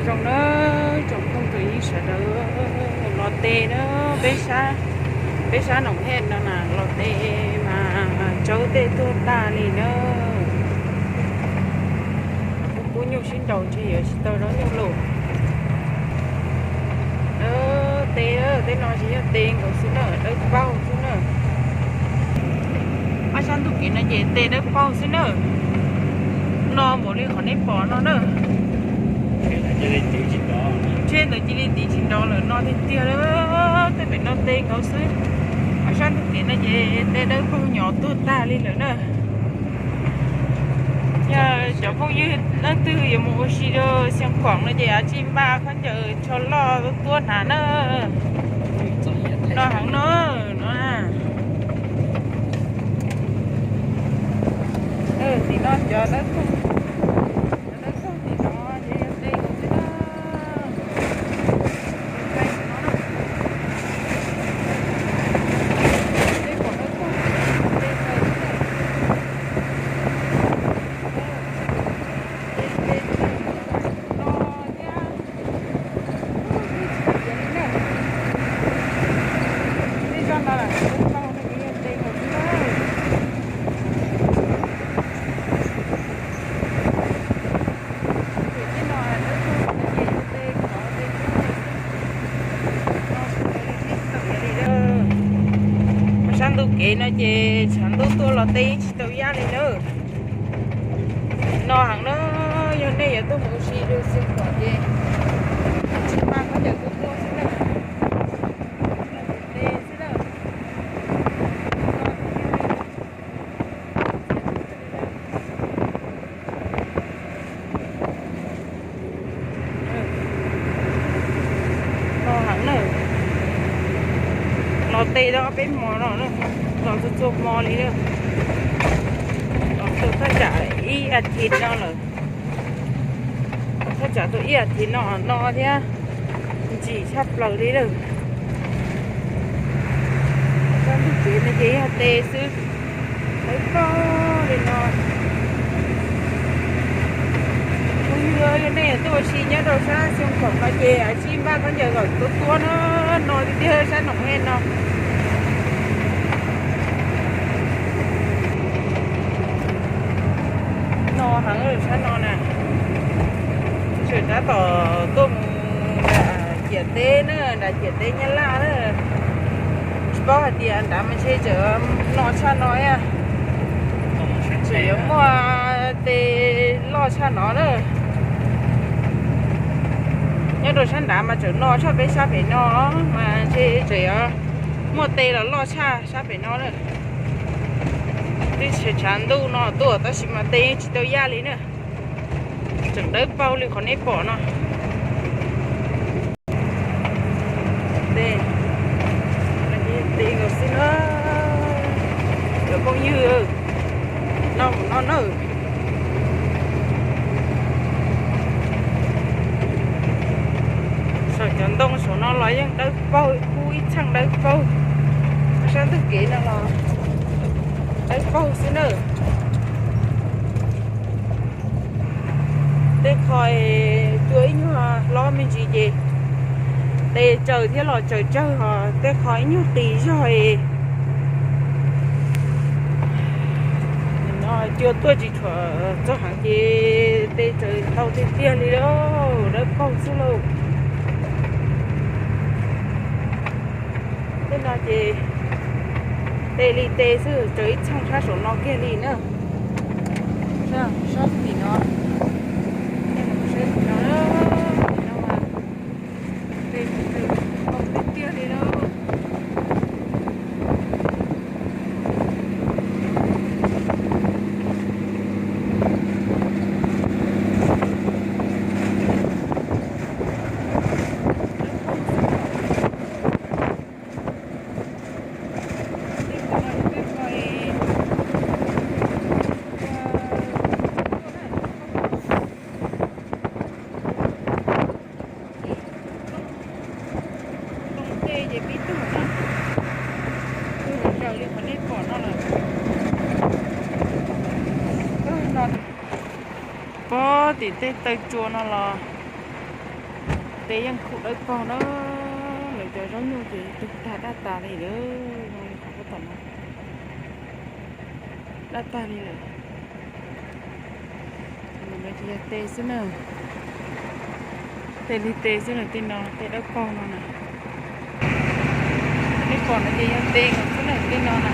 Zoo na, tsoom phooj ywg sawv daws, los tes na, peb sab, peb sab Noom Hej no na los tes mas tsawb tej tuag tag li na. Kub nyuj sib nraus ntshe yuav tsis tau zaub nyuj lawm. Tes, tej no tsis yog tes nkaus xwb na, dawb paug xwb na. Ob sab ntuj kev no ces tes dawb paug xwb na. No npaum li qhov nej pom no na. Ntshe ntawd cia li tiv tsis nrov lawm no tiag tiag. Tej pem no tes nkaus xwb. Ob sab ntuj kev no ces tes dawb paug nyob tuag tag li lawm na. Yog cov phooj ywg leej twg yuav mus ua si rau Xeev Khuam no ces kav tsij npaj khaub ncaws tsho loj tuab hnav na. No heev no, no. Tim no cov dawb paug, cov dawb paug tim no ces yog tes nkaus xwb na. Sab ntuj kev no ces tshav ntuj tuaj los tes yeej tsis tau yaj li na. No heev na, yog nej yuav tuaj mus ua si rau Xeev Khuam ces tsis npaj khaub ncaws tuab tuab xwb na. Tes xwb na. No heev na, los tes tau ob peb hmo no, los txhua txhua hmo li na. Los tau thaj tsam ib as thiv no lawm. Thaj tsam tau ib as thiv no no thiab, ntsim tshaj plaws li lawm. Sab ntuj kev no ces yog tes xwb, dawb paug li no. Kuv yog nej tuaj ua si nyob rau sab Xeev Khuam no ces kav tsij npaj khaub ncaws kom tuab tuab na, no tiag tiag sab Noom Hej no. No heev sab no na, tseem tab tom tuaj mus nram ciam teb na, nram ciam teb Nyab Laj na. Tsis paub hais tias nrad mas ntshe tseem no tshaj no, tseem yuav muaj tes loj tshaj no na. Nyob rau sab nrad mas tseem no tshaj peb sab pem no, mas ntshe tseem yuav muaj tes los loj tshaj sab pem no na. Twb tshav ntuj no tuaj tab sis mas tes yeej tsis tau yaj li na. Tseem dawb paug li qhov nej pom no. Tes, tes nkaus xwb na. Cov phooj ywg, no mus no na. Saum cov ntoo saum no los yeej dawb paug, kub ib txheej dawb paug. Sab ntug kev no los dawb paug xwb na. Tej qho cua ib nyuag hlob me ntsis ces tes tsaws thiab los tsaws tsawg, ho tej qho ib nyuag qis zog es cua tuaj tsis tshua txog heev ces tes tsaws tau tiag tiag li lauj, dawb paug xwb lauj. Tej no ces tes li tes xwb, tsaws ib txheej sab saum no kiag li na. Sab tim no, sab tim no, tim no mas tes tsaws tau tiag tiag li lauj. Tej ces pib tuag na, tuag raws li qhov nej pom no lawm. Pob tim tej taw tsua no los Tes yeej khuj dawb paug na, lawv cov zaub nyuj ces tug tag daj tas li lawm, zoo li qhov pub tom no, daj tag li lawm. Tus no ces yog tes xwb na, tes li tes xwb na, tej no tes dawb paug no na. Nej pom no ces yog tes xwb na, tej no na.